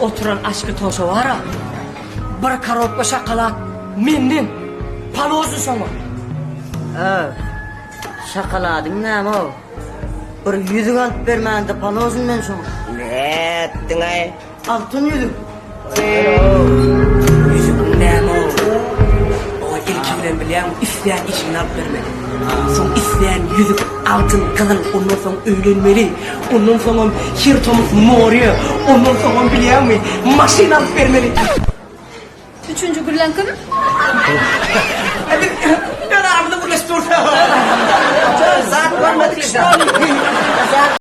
oturan aşky toşa bara. Bir korobka şokolad menden. Položno şoňa. Öf. Şokoladyň näme-ow? Bir ýüzük alyp bermäňde položno men şoňa. Nätdiň-aý? Altyn ýüzük. Ýüzügiň näme-ow? Oňa ilki bilen bilýäňmi, isleýän işigini alyp bermeli. Soň isleýän ýüzük, altyn, gyzyl, ondan soň öýlenmeli. Ondan soňam her tomus morýa, ondan soňam bilýäňmi, maşyn alyp bermeli. Üçünji gürleň kim? Biz öz aramyzda gürleşip dursak. Zat görmedik şony.